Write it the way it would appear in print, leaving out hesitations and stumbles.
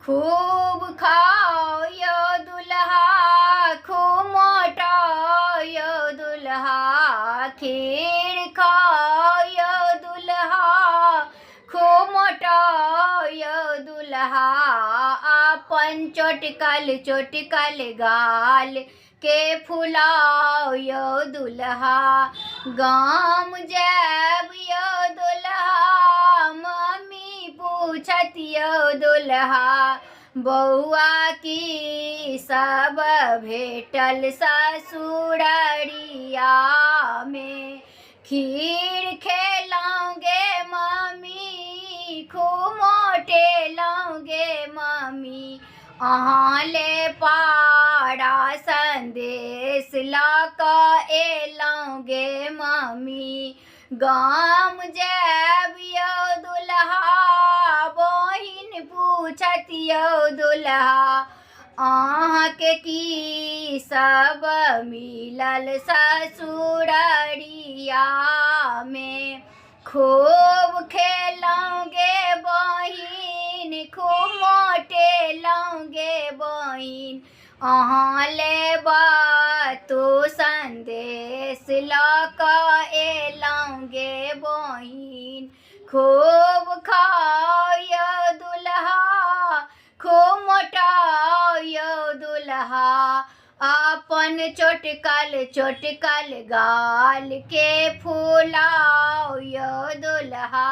खूब खाओ यौ दुल्हा, खूब मोटाओ यौ दुल्हा, खीर खाओ यौ दुल्हा, खूब मोटाओ यौ दुल्हा, अपन चोटकल चोटकल गाल के फुलाओ यौ दुल्हा। गाम जायब यौ दुल्हा, मम्मी पूछत यौ दुल्हा, बौआ की सब भेटल ससुररिया में। खीर खेलौं गे मम्मी, खूब मोटेलौं गे मम्मी, अहाँ ले पारा संदेश लऽ कऽ एलौं गे मम्मी। गाम जायब यौ दुल्हा, बहिन पूछत यौ दुल्हा, अहाँके की सब मिलल ससुररिया में। खूब खेलौं गे बहिन, खूब मोटेलौं गे बहिन, अहाँ लेब तू संदेश लऽ कऽ एलौं गे बहिन। खूब खाओ यौ दुल्हा, खूब मोटाओ यौ दुल्हा, अपन चोटकल चोटकल गाल के फुलाओ यौ दुल्हा।